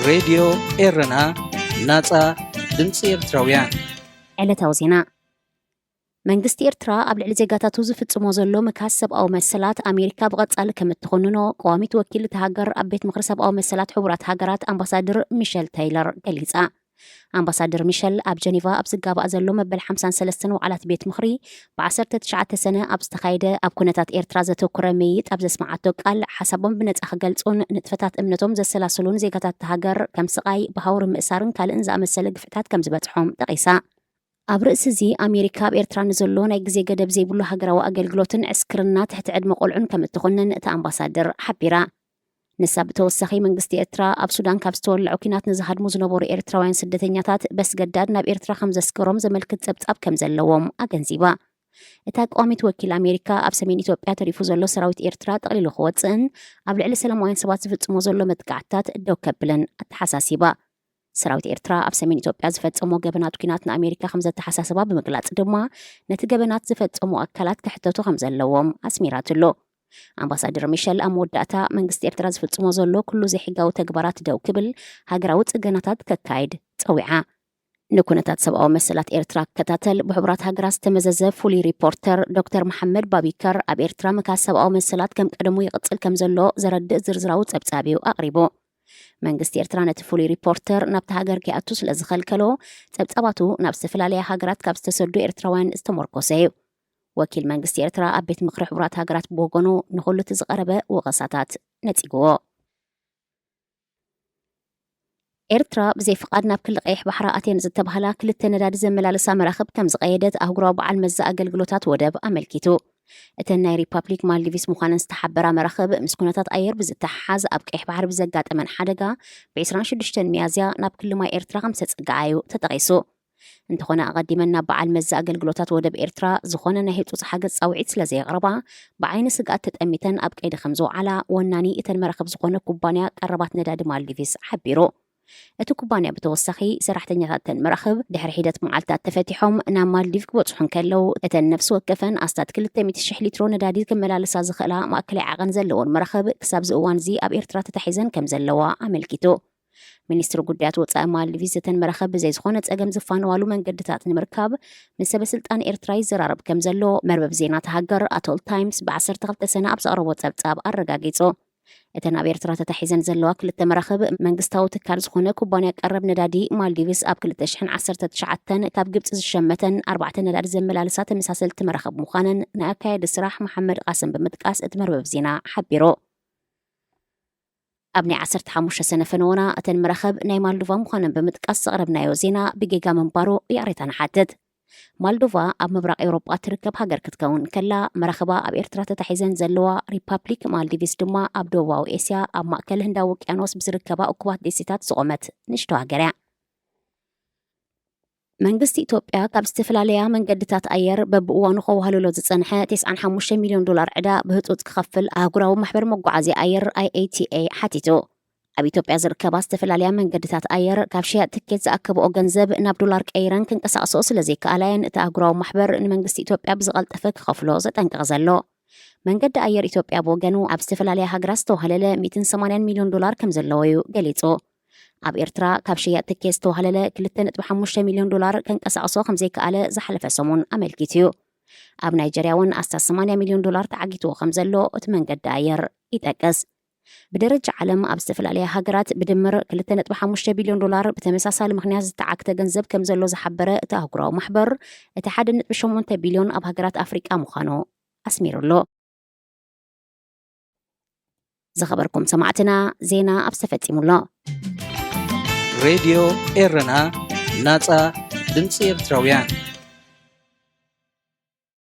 ሬድዮ ኤረና፣ ናጻ ድምጺ ኤርትራውያን። ዕለታዊ ዜና። መንግስቲ ኤርትራ ኣብ ልዕሊ ዜጋታቱ ዝፍጽሞ ዘሎ ምክያስ ሰብኣዊ መሰላት ኣሜሪካ ብቐጻሊ ከም እትኾንኖ ቀዋሚት ወኪል እታ ሃገር ኣብ ቤት ምኽሪ ሰብኣዊ መሰላት ሕቡራት ሃገራት ኣምባሳደር ሚሸል ተይለር ገሊጻ። ኣምባሳደር ሚሸል ኣብ ጀኔቫ ኣብ ዝጋባእ ዘሎ መበል ሓምሳን ሰለስተን ዋዕላት ቤት ምኽሪ ብ ዓሰርተ ትሽዓተ ሰነ ኣብ ዝተኻየደ ኣብ ኩነታት ኤርትራ ዘተኩረ ምይይጥ ኣብ ዘስመዓቶ ቃል፣ ሓሳቦም ብነጻ ክገልጹን ንጥፈታት እምነቶም ዘሰላስሉን ዜጋታት እታ ሃገር ከም ስቓይ፣ ብሃውሪ ምእሳርን ካልእን ዝኣመሰለ ግፍዕታት ከም ዝበጽሖም ጠቒሳ። ኣብ ርእሲ እዚ፣ ኣሜሪካ ኣብ ኤርትራ ንዘሎ ናይ ግዜ ገደብ ዘይብሉ ሃገራዊ ኣገልግሎትን ዕስክርና ትሕቲ ዕድመ ቆልዑን ከም እትኾነን እታ ኣምባሳደር ሓቢራ። ንሳ ብተወሳኺ፣ መንግስቲ ኤርትራ ኣብ ሱዳን ካብ ዝተወለዐ ኲናት ንዝሃድሙ ዝነበሩ ኤርትራውያን ስደተኛታት በስገዳድ ናብ ኤርትራ ከም ዘስገሮም ዘመልክት ጸብጻብ ከም ዘለዎም ኣገንዚባ። እታ ቀዋሚት ወኪል ኣሜሪካ፣ ኣብ ሰሜን ኢትዮጵያ ተሪፉ ዘሎ ሰራዊት ኤርትራ ጠቕሊሉ ክወጽእን ኣብ ልዕሊ ሰላማውያን ሰባት ዝፍጽሞ ዘሎ መጥቃዕትታት ደው ከብልን ኣተሓሳሲባ። ሰራዊት ኤርትራ ኣብ ሰሜን ኢትዮጵያ ዝፈጸሞ ገበናት ኲናት ንኣሜሪካ ከም ዘተሓሳስባ ብምግላጽ ድማ፣ ነቲ ገበናት ዝፈጸሙ ኣካላት ክሕተቱ ከም ዘለዎም ኣስሚራትሉ። ኣምባሳደር ሚሸል ኣብ መወዳእታ፣ መንግስቲ ኤርትራ ዝፍጽሞ ዘሎ ኩሉ ዘይሕጋዊ ተግባራት ደው ክብል፣ ሃገራዊ ጽገናታት ከካይድ ጸዊዓ። ንኩነታት ሰብኣዊ መሰላት ኤርትራ ክከታተል ብሕቡራት ሃገራት ዝተመዘዘ ፍሉይ ሪፖርተር ዶክተር መሓመድ ባቢከር፣ ኣብ ኤርትራ ምክያስ ሰብኣዊ መሰላት ከም ቀደሙ ይቕጽል ከም ዘሎ ዘረድእ ዝርዝራዊ ጸብጻብ እዩ ኣቕሪቡ። መንግስቲ ኤርትራ ነቲ ፍሉይ ሪፖርተር ናብቲ ሃገር ከይኣቱ ስለ ዝኸልከሎ፣ ጸብጻባቱ ናብ ዝተፈላለያ ሃገራት ካብ ዝተሰዱ ኤርትራውያን ዝተመርኮሰ እዩ። ወኪል መንግስቲ ኤርትራ ኣብ ቤት ምኽሪ ሕቡራት ሃገራት ብወገኑ፣ ንኹሉ እቲ ዝቐረበ ወቐሳታት ነጺግዎ። ኤርትራ ብዘይ ፍቓድ ናብ ክሊ ቀይሕ ባሕሪ ኣትየን ዝተባህላ ክልተ ነዳዲ ዘመላልሳ መራኽብ ከም ዝቐየደት ኣህጉራዊ በዓል መዚ ኣገልግሎታት ወደብ ኣመልኪቱ። እተን ናይ ሪፓብሊክ ማልዲቭስ ምዃነን ዝተሓበራ መራኽብ፣ ምስ ኩነታት ኣየር ብዝተሓሓዝ ኣብ ቀይሕ ባሕሪ ብዘጋጠመን ሓደጋ ብ ዕስራን ሽዱሽተን ሚያዝያ ናብ ክሊ ማይ ኤርትራ ከም ዝተጸግዓ እዩ ተጠቒሱ። እንተኾነ፣ ኣቐዲመን ናብ በዓል መዚ ኣገልግሎታት ወደብ ኤርትራ ዝኾነ ናይ ህጹጽ ሓገዝ ጻውዒት ስለ ዘየቕረባ፣ ብዓይኒ ስግኣት ተጠሚተን ኣብ ቀይዲ ከም ዝወዓላ ወናኒ እተን መራኽብ ዝኾነ ኩባንያ ቀረባት ነዳዲ ማልዲቭስ ሓቢሩ። እቲ ኩባንያ ብተወሳኺ፣ ሰራሕተኛታት እተን መራኽብ ድሕሪ ሒደት መዓልታት ተፈቲሖም ናብ ማልዲቭ ክበጽሑ እንከለዉ፣ እተን ነፍሲ ወከፈን ኣስታት ክልተ ሚእቲ ሽሕ ሊትሮ ነዳዲ ክመላለሳ ዝኽእላ ማእከላይ ዓቐን ዘለወን መራኽብ ክሳብ እዚ እዋን እዚ ኣብ ኤርትራ ተታሒዘን ከም ዘለዋ ኣመልኪቱ። ሚኒስትሪ ጉዳያት ወጻኢ ማልዲቭስ፣ እተን መራኽብ ብዘይ ዝኾነ ጸገም ዝፋነዋሉ መንገድታት ንምርካብ ምስ ሰበ ስልጣን ኤርትራ ይዘራረብ ከም ዘሎ መርበብ ዜና እታ ሃገር ኣቶል ታይምስ ብ ዓሰርተ ክልተ ሰነ ኣብ ዘቕረቦ ጸብጻብ ኣረጋጊጹ። እተን ኣብ ኤርትራ ተታሒዘን ዘለዋ ክልተ መራኽብ፣ መንግስታዊ ትካል ዝኾነ ኩባንያ ቀረብ ነዳዲ ማልዲቭስ ኣብ ክልተ ሽሕን ዓሰርተ ትሽዓተን ካብ ግብጺ ዝሸመተን ኣርባዕተ ነዳዲ ዘመላልሳ ተመሳሰልቲ መራኽብ ምዃነን ናይ ኣካያዲ ስራሕ መሓመድ ቃስም ብምጥቃስ እቲ መርበብ ዜና ሓቢሩ። ኣብ ናይ ዓሰርተ ሓሙሽተ ሰነ ፈነወና፣ እተን መራኽብ ናይ ማልዶቫ ምዃነን ብምጥቃስ ዘቕረብናዮ ዜና ብጌጋ ምንባሩ ይቕሬታ ንሓትት። ማልዶቫ ኣብ ምብራቕ ኤውሮጳ ትርከብ ሃገር ክትከውን ከላ፣ መራኽባ ኣብ ኤርትራ ተታሒዘን ዘለዋ ሪፓብሊክ ማልዲቭስ ድማ ኣብ ደቡባዊ ኤስያ፣ ኣብ ማእከል ህንዳዊ ውቅያኖስ ብዝርከባ እኩባት ደሴታት ዝቖመት ንእሽቶ ሃገር እያ። መንግስቲ ኢትዮጵያ ካብ ዝተፈላለያ መንገድታት ኣየር በብእዋኑ ከዋህልሎ ዝጸንሐ ተስዓን ሓሙሽተ ሚልዮን ዶላር ዕዳ ብህጹጽ ክኸፍል ኣህጉራዊ ማሕበር መጓዓዝያ ኣየር፣ ኣይኤቲኤ፣ ሓቲቱ። ኣብ ኢትዮጵያ ዝርከባ ዝተፈላለያ መንገድታት ኣየር፣ ካብ ሽያጥ ትኬት ዝኣከብኦ ገንዘብ ናብ ዶላር ቀይረን ክንቀሳቕስኦ ስለ ዘይከኣላ እየን፣ እቲ ኣህጉራዊ ማሕበር ንመንግስቲ ኢትዮጵያ ብዝቐልጠፈ ክኸፍሎ ዘጠንቅቕ ዘሎ። መንገዲ ኣየር ኢትዮጵያ ብወገኑ፣ ኣብ ዝተፈላለያ ሃገራት ዝተዋህለለ ሚእትን ሰማንያን ሚልዮን ዶላር ከም ዘለዎ እዩ ገሊጹ። ኣብ ኤርትራ፣ ካብ ሽያጥ ትኬት ዝተዋህለለ ክልተ ነጥቢ ሓሙሽተ ሚልዮን ዶላር ከንቀሳቕሶ ከም ዘይከኣለ ዝሓለፈ ሰሙን ኣመልኪቱ እዩ። ኣብ ናይጀርያ እውን ኣስታት ሰማንያ ሚልዮን ዶላር ተዓጊትዎ ከም ዘሎ እቲ መንገዲ ኣየር ይጠቅስ። ብደረጃ ዓለም፣ ኣብ ዝተፈላለያ ሃገራት ብድምር ክልተ ነጥቢ ሓሙሽተ ቢልዮን ዶላር ብተመሳሳሊ ምኽንያት ዝተዓግተ ገንዘብ ከም ዘሎ ዝሓበረ እቲ ኣህጉራዊ ማሕበር፣ እቲ ሓደ ነጥቢ ሸሞንተ ቢልዮን ኣብ ሃገራት ኣፍሪቃ ምዃኑ ኣስሚሩ ኣሎ። ዝኸበርኩም ሰማዕትና፣ ዜና ኣብዚ ተፈጺሙ ኣሎ። ሬድዮ ኤረና፣ ናጻ ድምጺ ኤርትራውያን።